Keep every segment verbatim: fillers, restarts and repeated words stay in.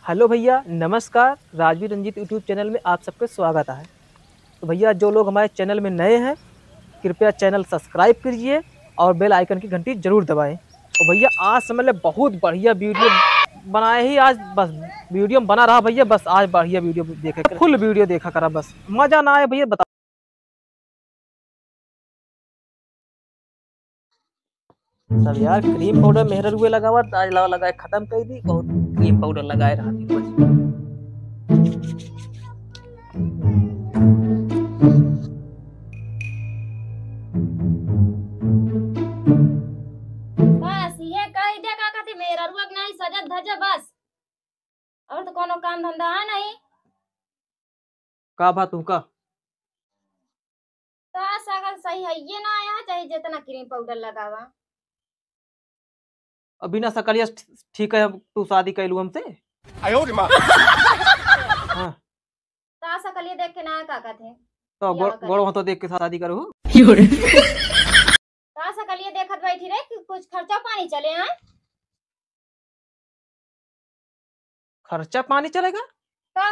Hello भैया, नमस्कार। राजवीर रंजीत YouTube channel में आप सबके स्वागत है। तो भैया, जो लोग हमारे channel में नए हैं, कृपया channel subscribe कीजिए और bell icon की घंटी जरूर दबाएं। तो भैया, आज समझ ले बहुत बढ़िया video बनाए ही आज, बस video में बना रहा भैया, बस आज बढ़िया video देखे, full video देखा करा, बस मजा ना आए भैया, बता। सब यार cream powder मेहररुए लगावत, आज लावा लगाए खतम कर दी, बहुत cream powder लगाए रहती बस। बस ये कह दे का कहती मेहररुआ के नहीं सजत धजत बस, और तो कोनो काम धंधा है नहीं। का बात हूँ का? सास अगर सही है ये ना आया, चाहे जितना cream powder लगावा। अब बिना सकलिया ठ-, ठीक है, अब तू शादी कैलू हमसे? आयो रे माँ। हाँ। सास सकलिया देख के ना का कहते हैं? तो बियाह गोड़, करे। गोड़ हो तो देख के शादी करू। सास सकलिया देखत बैठी रहे कि कुछ खर्चा पानी चले, हैं? खर्चा पानी चलेगा? का?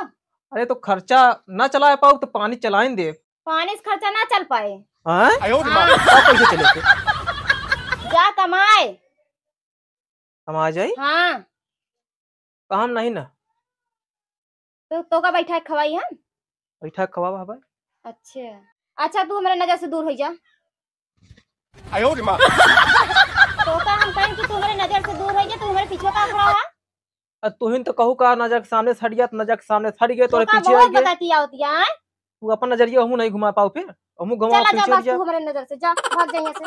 अरे तो खर्चा ना चलाए पाऊ तो पानी चलाइन दे। पानी से खर्चा ना चल पाए। हाँ? आयो रे माँ। हाँ। तब कैसे चले थे? जा कमाए। कमा जाई? हाँ। काम नहीं ना। तो, तो का बैठा के खवाई हम? बैठा के खवावा भाई। अच्छा। अच्छा, तू हमारे नजर से दूर हो जा। आयो रे माँ। तो का हम कहें कि तू हमारे नजर से दूर हो जा, तू हमारे पीछे का खड़ा है? अब तुहिन तो कहू का नजर के सामने से हट गया, तो नजर के सामने से हट गए, तो तोरे का पीछे मुँह आई गए। बताती आवती है? तू अपन नजरिया हमू नहीं घुमा पाऊ फिर, हमू घुमा चला जा, पीछे हट बस जा। तू हमारे नजर से जा, भाग जा यहाँ से।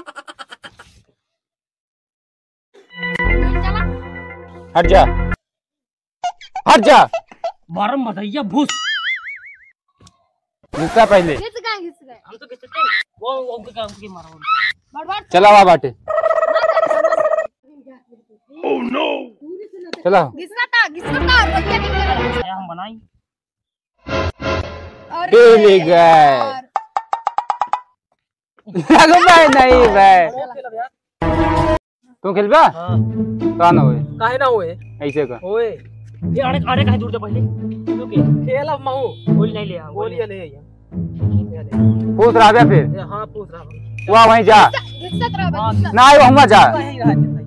चला। हट जा, हट जा। बारम भदैया भूस। घिसका पहले। घिस गए, घिस गए। हम तो घिसते थे। वो, वो उनके, उनके मारा, उनके। बड़बड़ से चला वा बाटे। Oh no! चला। घिसका था, घिसका था, और भैया नहीं करे। आया हम बनाई। और पी ली गए। यार। लगबे नहीं बे। तू खेलबा? हाँ। का ना होए? काहे ना होए? ऐसे का? होए। ये आड़े, आड़े काहे दूर जा पहले? तू के? खेल अब महू। गोली नहीं ले आ, गोली गोली। ले आ। पूछ रहा बे फिर? ए, हाँ, पूछ रहा हूँ। वाह, वहीं जा। गुस्सा, गुस्सा तो रहा, हाँ। गुस्सा। ना आयो, हम जा। वहीं रहा दे भाई।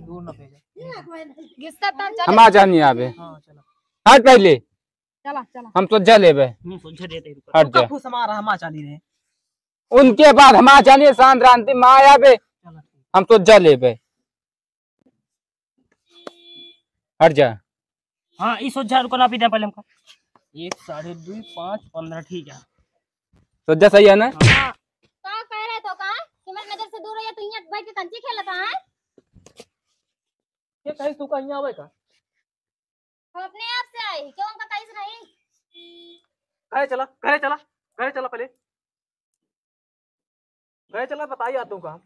दूर ना भेजा। गुस्सा तो चल। हम आ जानी आबे। हाँ, चलो। हट पहले। चला, चला। हम सोझा लेबे। हम्म, सोझा देते ही रुको। हट रुका, जा। फूस हमारा, हम आ चाली रहे। उनके बाद हम आ चाली, शांत रांति में आया बे। चला, ठीक। हम सोझा लेबे। हट जा। हाँ, ई सोझा रुको, नापी दे पहले हमका। एक, साढ़े दुई, पाँच, पन्द्रह, ठीक है। सोझा सही है ना? हाँ। का कह रहे तो का? कि मेरे नजर से दूर रहिए, तो यहाँ बैठ के कंची खेलता है? ये कहीं तू कहीं आवे का? हम अपने आप से आई, क्यों उनका कहीं से नहीं? घरे चला, घरे चला, घरे चला पहले। घरे चला, बताई आते हैं का।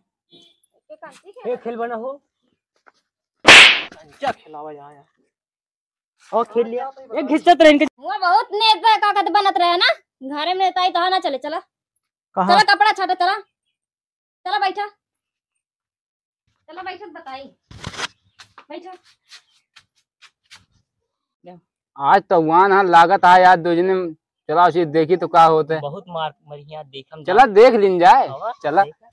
ये काम ठीक है? ये खेल बना हो। क्या खिलावा यहाँ यार? और खेल लिया। ये घिसत रहे इनके। वो बहुत नेता का कहते बनत रहे ना। घरे में नेता ही तो है ना, चले चला। कहाँ? चला कपड़ा छाटा, चला। चला बैठा। चला बैठा, बताई। बैठा। आज तो वान हाँ लागत है यार, दो जने चला उसे देखी तो का होते। बहुत मार मरिया देखम चला जा। देख लिन जाए। आवा, चला। देखा।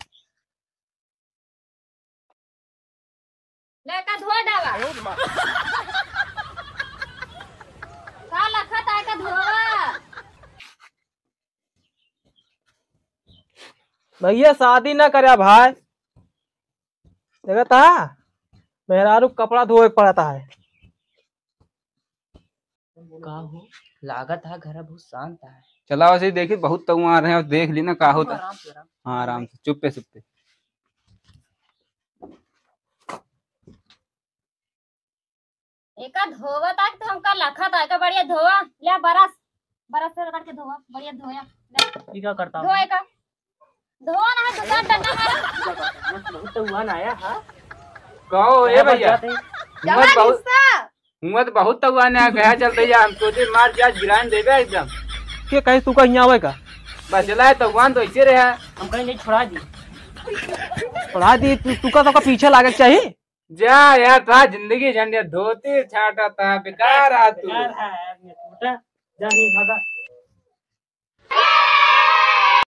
लड़का धो डावा। का लखत है का धोवा? भैया शादी ना करे भाई, देखता मेहरारू कपड़ा धोए के पड़ता है। का हो, लागत है घर बहुत शांत है। चला वैसे ही देखी, बहुत तउआ रहे और देख ली ना का होता। आराम से, आराम से। हाँ, आराम से, चुप्पे चुप्पे। एका धोवा तक तो हमका लखा था, एका बढ़िया धोवा, ले बरस, बरस से रगड़ के धोवा, बढ़िया धोया, ले। ई का करता धोए का, धोवा ना है, दुकान डंडा मारा। बहुत तो हुआ ना आया, हाँ? कहो, ए भैया। हुआ तो बहुत, हुआ तो बहुत तउआ ना गया, चल भैया, हम सोचे मार के आज गिरान देबे एकदम। के कहीं तू कहीं आवे का? बस चला है, तउआ तो ऐसे रहा। हम कहीं नहीं छोड़ा दी। छोड़ा दी, तू, तू का, तो का पीछे लागे के चाहिए? जा यार, था जिंदगी झंड, या धोती छाटा था, बेकार आ तू। बेकार है यार, ये टूटा। जा नहीं भागा।